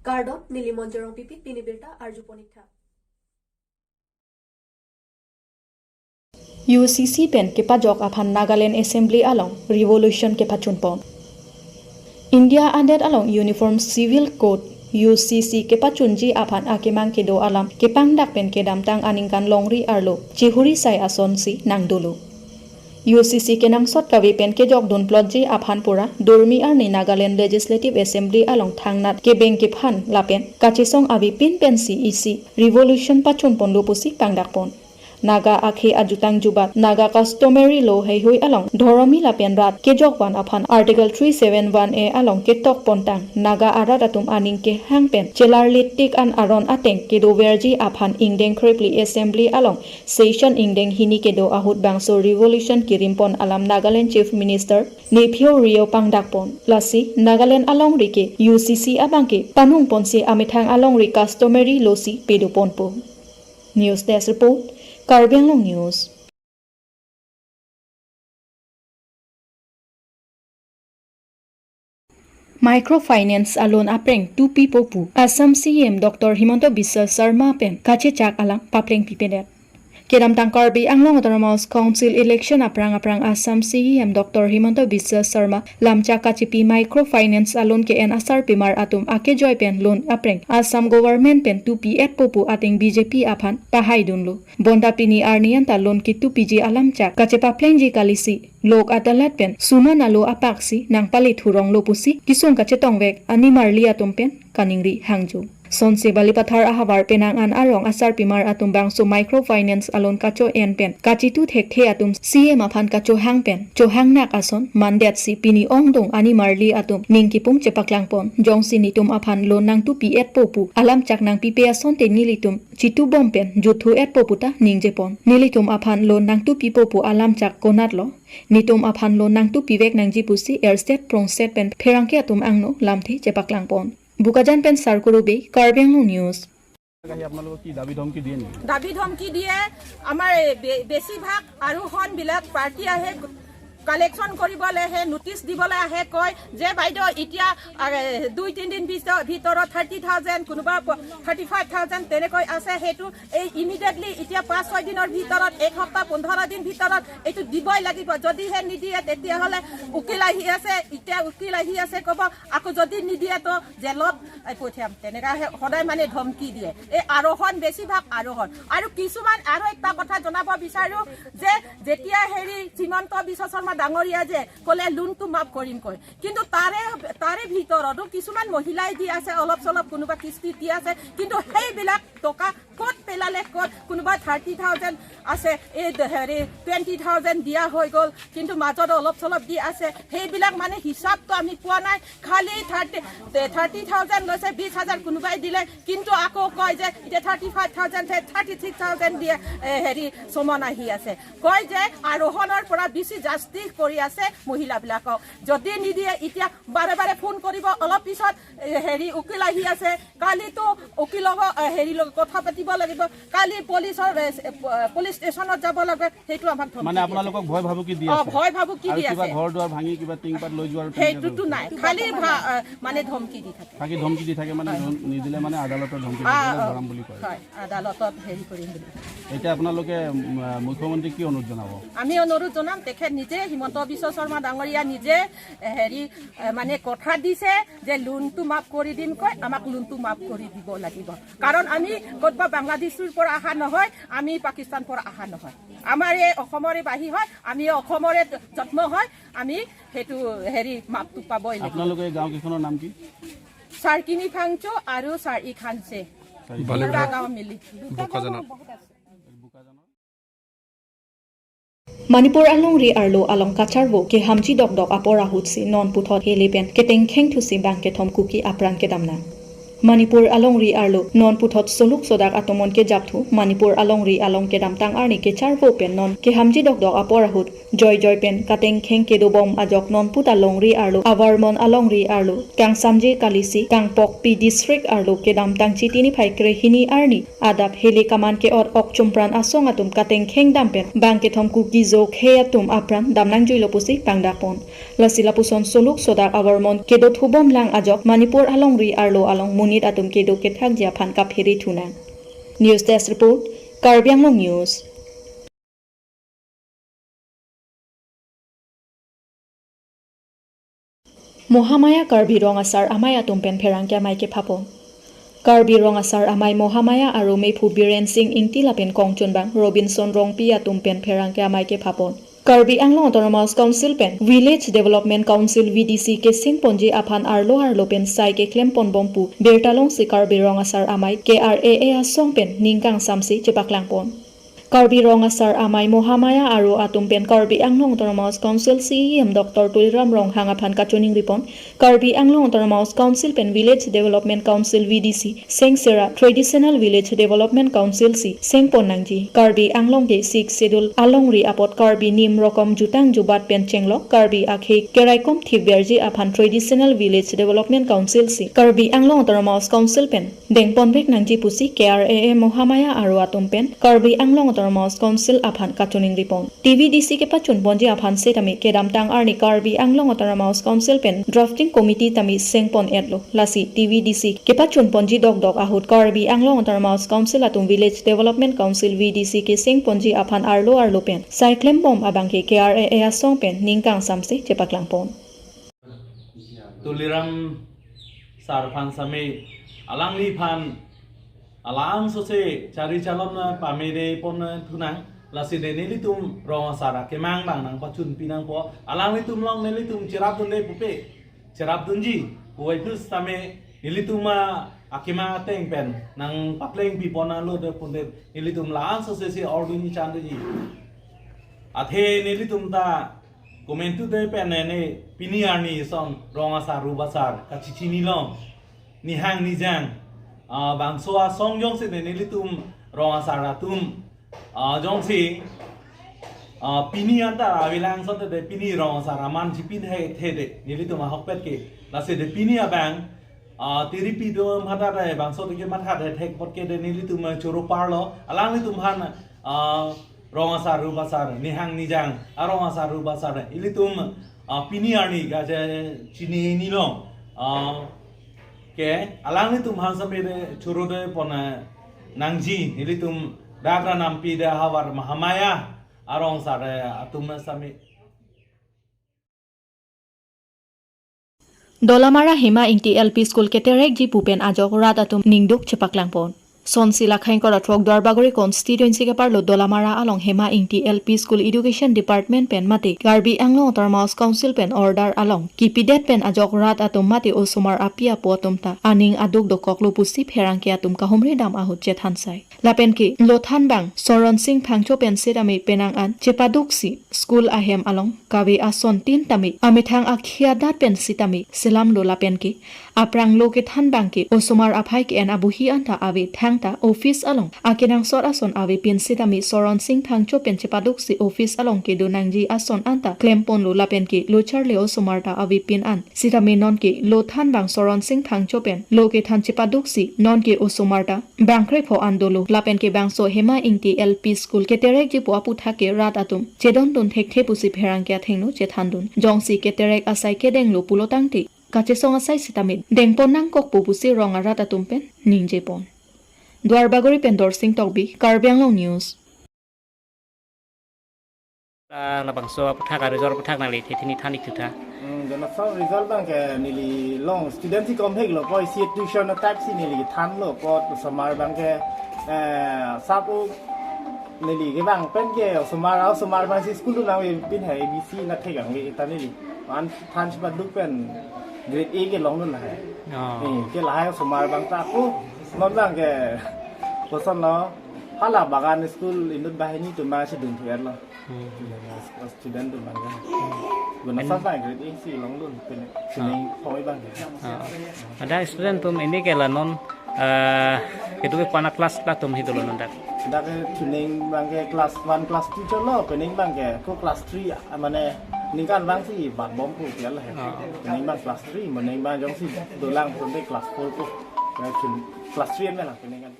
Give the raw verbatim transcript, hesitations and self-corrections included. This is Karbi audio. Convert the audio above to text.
Kardom, neli Monjorong Pipi, pini birta arjuponik tha. U C C pen kepajok aphan Nagaland Assembly along revolution kepachunpon. India adet along Uniform Civil Code, U C C, kepachunji aphan akemang kedo alam kepangdak pen kedamtang aningkan longri arlo chihuri sai asonsi nangdolo. U C C kenangsot kave pen kejokdun plotji aphan pura Durmi arni Nagaland Legislative Assembly along thangnat kebeng kephan lapen kachesong avepin pensi isi revolution pachunponlo pusi pangdakpon. Naga akhei ajutang jubat, Naga customary law heihui along dhoromi lapen rat kejokvan aphan Article three seven one A along ketokpontang Naga arat atum aning kehang pen chelarlitik an aron ateng kedoverji aphan ingdeng krephli Assembly along session ingdeng hini kedo ahut bangso revolution kirimpon alam Nagaland Chief Minister Neiphiu Rio pangdakpon. Lasi Nagaland alongri ke U C C abang ke panungponsi amethang alongri customary law si pedoponpo. News Desk Report, Karbi Anglong News. Microfinance a-loan apreng tupipo pu Assam C E M Doctor Himanta Biswa Sarma pen kachechak alam paplengpipedet. Kedamtang Karbi Anglong Autonomous Council election aphrang aphrang Assam C E M Doctor Himanta Biswa Sarma lamchak kachepi microfinance a-loan ke-en asarpimar atum akejoi pen loan apreng Assam government pen tupi-etpo pu ateng B J P aphan pahaidunlo. Bonta pini arni anta loan ketupiji alamchak kachepaplengji kalisi Lok Adalat pen suman alo apaksi nangpale thuronglo pusi kesung kachetongvek animarli atum pen kaningri hangjo. Sonsi Balipathar ahavar penang an arong asarpimar atum bangso microfinance a-loan kacho-en pen kachitu thekthe atum C E M aphan kachohang pen chohangnak ason mandetsi pini ongdung animarli atum ning kipum chepaklangpon. Jongsi netum aphan loan nangtupi-etpo pu alamchak nangpipe asonte nelitum chitubom pen juthu-etpo puta ningjepon. Nelitum aphan loan nangtupipo pu alamchak konatlo? Netum aphan loan nangtupivek nangji pusi erset prongset pen pherangke atum angno lamthe chepaklangpon. Bokajan pen Sarkuru Bey, Karbi Anglong News. আপোনালোকক কি দাবী ধমকি দিয়ে নেকি? দাবী ধমকি দিয়ে। আমাৰ এই বে-, বেছিভাগ আৰোহণবিলাক পাৰ্টি আহে, কালেকশ্যন কৰিবলৈ আহে, নটিচ দিবলৈ আহে, কয় যে বাইদেউ এতিয়া, আ, দুই তিনিদিন ভিত-, ভিতৰত থাৰ্টি থাউজেণ্ড, কোনোবা প-, থাৰ্টি ফাইভ থাউজেণ্ড তেনেকৈ আছে। সেইটো এই ইমিডিয়েটলি এতিয়া পাঁচ ছয় দিনৰ ভিতৰত, এক সপ্তাহ পোন্ধৰ দিন ভিতৰত এইটো দিবই লাগিব। যদিহে নিদিয়ে তেতিয়াহ'লে উকিল আহি আছে, এতিয়া উকিল আহি আছে ক'ব, আকৌ যদি নিদিয়ে তো জেলত এই পঠিয়াম। তেনেকা সে-, সদায় মানে ধমকি দিয়ে। এই আৰোহণ, বেছিভাগ আৰোহণ। আৰু কিছুমান আৰু এটা কথা জনাব বিচাৰো যে যেতিয়া হেৰি হিমন্ত বিশ্ব শৰ্মা ডাঙৰীয়া যে ক'লে লোনটো মাফ কৰিমকৈ, কিন্তু তাৰে, তাৰে ভিতৰতো কিছুমান মহিলাই দি আছে, অলপ চলপ কোনোবা কিস্তি দি আছে, কিন্তু সেইবিলাক টকা ক'ত পেলালে ক'ত, কোনোবা থাৰ্টি থাউজেণ্ড আছে, এই দ-, হেৰি টুৱেণ্টি থাউজেণ্ড দিয়া হৈ গ'ল, কিন্তু মাজত অলপ চলপ দি আছে, সেইবিলাক মানে হিচাপটো আমি পোৱা নাই। খালি থাৰ্টি, থাৰ্টি থাউজেণ্ড লৈছে, বিশ হাজাৰ কোনোবাই দিলে, কিন্তু আকৌ কয় যে এতিয়া thirty five thousand, thirty six thousand দিয়ে, এ, হেৰি চমন আহি আছে। কয় যে আৰোহণৰ পৰা বেছি জাষ্টিচ কৰি আছে মহিলাবিলাকক। যদি নিদিয়ে, এতিয়া বাৰে বাৰে ফোন কৰিব, অলপ পিছত, এ, হেৰি উকিল আহি আছে, কালিতো উকিলৰ, এ, হেৰি লগত কথা পাতিব লাগিব, কালি পুলিচৰ, এ, প-, পুলিচ ষ্টেচনত যাব লাগে, সেইটো আমাক ধমকি মানে দি আছে। আপোনালোকক ভয় ভাবুকি দি অ, আছে? ভয় ভাবুকি আৰু দি কিবা আছে। ঘৰ দুৱাৰ ভাঙি কিবা টিংপাত লৈ যোৱাৰ তেনেকে সেইটোতো নাই, খালি ভা-, এ, মানে ধমকি দি থাকে। বাকী ধমকি দি থাকে মানে, ধম-, নিদিলে মানে আদালতৰ ধমকি অ, দি পেলাই অ, ধৰাম বুলি কয়। হয়, আদালতত হেৰি কৰিম বুলি। এতিয়া আপোনালোকে, উম, মুখ্যমন্ত্ৰীক কি অনুৰোধ জনাব? আমি অনুৰোধ জনাম, তেখেত নিজে, হিমন্ত বিশ্ব শৰ্মা ডাঙৰীয়া নিজে, এ, হেৰি, এ, মানে কথা দিছে যে লোনটো মাফ কৰি দিম কয়, আমাক লোনটো মাফ কৰি দিব লাগিব। কাৰণ আমি ক'তবা বাংলাদেশৰ পৰা অহা নহয়, আমি পাকিস্তান পৰা অহা নহয়, আমাৰ এই অসমৰে বাসী হয়, আমি অসমৰে জন্ম হয়, আমি সেইটো হেৰি মাফটো পাবই লাগিব। আপোনালোকৰ এই গাঁওকেইখনৰ নাম কি? চাৰকিনি ফাংচু আৰু চাৰি খানচে, বালিপাৰা দুটা গাঁও মিলি। বোকাজানত। Manipur alongri arlo along kacharvo kehamji dokdok apor ahutsi non puthot hele pen ketengkheng thusi bangkethom Kuki apran kedamnang. Manipur alongri arlo non puthot soluk sodak atomon kejapthu Manipur alongri along kedamtang arni kecharvo pen non kehamji dokdok apor ahut joijoi pen katengkheng kedobom ajok non puta longri arlo avarmon alongri arlo kangsamje kalisi Kangpokpi district arlo kedamtang Chiti niphai krehini arni adap hele kaman ke-ot ok chumpran asong atum katengkheng dam pen bangkethom Kuki-Zo khei atum apran damnangjuilo pusi pangdakpon. Lasi lapuson soluk sodak avarmon kedothubomlang ajok Manipur alongri arlo along muni atum kedo kethakji aphan kaphere thunang. News Desk Report, Karbi Anglong News. Mohamaya Karbi Rong Asar Amei atum pen pherangke amei kephapon. Karbi Rong Asar Amei Mohamaya Aro Mephu Biren Sing Ingti lapen kongchunbang Robinson Rongpi atum pen pherangke amei kephapon. Karbi Anglong Autonomous Council pen Village Development Council V D C kesengponji aphan arlo arlo pen sai keklempon bompu birta longsi Karbi Rong Asar Amei K R A A asong pen ning kangsamsi chepaklangpon. Karbi Rong Asar Amei Mohamaya Aro atum pen Karbi Anglong Autonomous Council C E M Doctor Tuliram Ronghang aphan kachoningripon, Karbi Anglong Autonomous Council pen Village Development Council V D C sengsera Traditional Village Development Council si sengpon nangji. Karbi Anglong ke Sixth Schedule alongri apot Karbi nim rokom jutang jubat pen chenglok Karbi akhei keraikom thipverji aphan Traditional Village Development Council si Karbi Anglong Autonomous Council pen dengponvek nangji pusi K R A A Mohamaya Aro atum pen Karbi Anglong Autonomous Council aphan kachoningripon. T V D C kepachunponji aphan setame kedamtang arni Karbi Anglong Autonomous Council pen drafting committee tame sengpon-etlo. Lasi T V D C kepachunponji dokdok ahut Karbi Anglong Autonomous Council atum Village Development Council V D C kesengponji aphan arlo arlo pen sai klembom abangke K R A A asong pen ning kangsamsi chepaklangpon. Tuliram sar aphan same alangliphan alam sose chari chalom na pamede pon na thunang, lasi de nelitum rong asar akemang abang nangpachunpi nangpo, alanglitum along nelitum cherapdunde pupe, cherapdunji puvoiphit sitame nelitum akemang ateng pen nangpaplengpipon nanglo de pute nelitum alam sose si ordu ni chan doji. Athe nelitum ta komantu de pen ne pini arni ason rong asar rup asar kachechinilong. Nihang nijang, ah, bangso asong jongsi de nelitum rong asar atum, ah, jongsi, ah, pini anta avelang asonte de pini rong asar aman chipin he the de nelitum ahokpet ke. Lasi de pini abang, ah, tiripi do matha de bangso de ke matha de thek apot ke de nelitum, ah, choro parlo. Alanglitum aphan, ah, rong asar rup asar, nihang nijang arong asar rup asar ilitum, ah, pini arni kachechinilong, ah, ke alanglitum aphan same de choro de pon, ah, nangji, ilitum dak ra nampi de havar Mahamaya arong asar, eh, atum same. Dolamara Hema Ingti L P School keterekji pu pen ajok rat atum ningduk chepaklangpon. Sonsi Lakhain Kora Throk Duarbagori constituency keparlo Dolamara along Hema Ingti L P School Education Department pen mate Karbi Anglong Autonomous Council pen order along kipidet pen ajok rat atum mate osomar api apo atum ta aning aduk dokoklo pusi pherangke atum kahumri dam ahut chethansai. Lapen ke lothan bang Soron Sing Phangcho pen sitame penang an chepaduksi school ahem along kave ason tin tame amethang akhia dat pen sitame selamlo lapen ke aphrang lo kethan bang ke osomar aphai ke-en abuhi anta ave thangta office along akenangsot ason avepin sitame Soron Sing Phangcho pen chepaduksi office along kedo nangji ason anta klemponlo lapen ke lo charli osomar ta avepin an sitame non ke lothan bang Soron Sing Phangcho pen lo kethan chepaduksi non ke osomar ta bangkrepho an dolo lapen ke bangso Hema Ingti L P School keterekji pu aputhak ke rat atum chedondun thekthe pusi pherangke athengno chethandun. Jongsi keterek asai kedenglo pulo tangte kachesong asai sitame dengpon nangkokpo pusi rong arat atum pen ningjepon. Duarbagori pen Dorsing Tokbi, Karbi Anglong News. Ah, labangso aputhak, a result aputhak nangli thethi ni than-ik thu tha. Hmm, jona sa result bang ke neli long student si kom hek lo, koi si tuition na type si neli thanlo, ko osomar bang ke, eh, sapu neli ke bang pen ke osomar, osomar bang si school nangvepin he A B C na thek ang ke ta neli. An than chepaduk pen grade A ke longdun lahai. Oh. Eh, ke lahai osomar bang ta ako non bang ke koson lo, hala bagan school inut banghini atum bang si dun thu-etlo. Hmm. Student atum bang ke. Guna en- sa bang grade A si longdun pen. Ah. Sini poi bang ke. Ah. Ada student atum ini ke la non, eh, kedo ke pana class la atum hi dolo non dak. Dak ke chuning bang ke class one, class two cholo, pening bang ke ko class three, ah, mane ningkan bang si bat bom pu tial he. Ah. Pening bang class three, pening bang jongsi dolang pun de class four ko. Ke chun class three me la pening kan.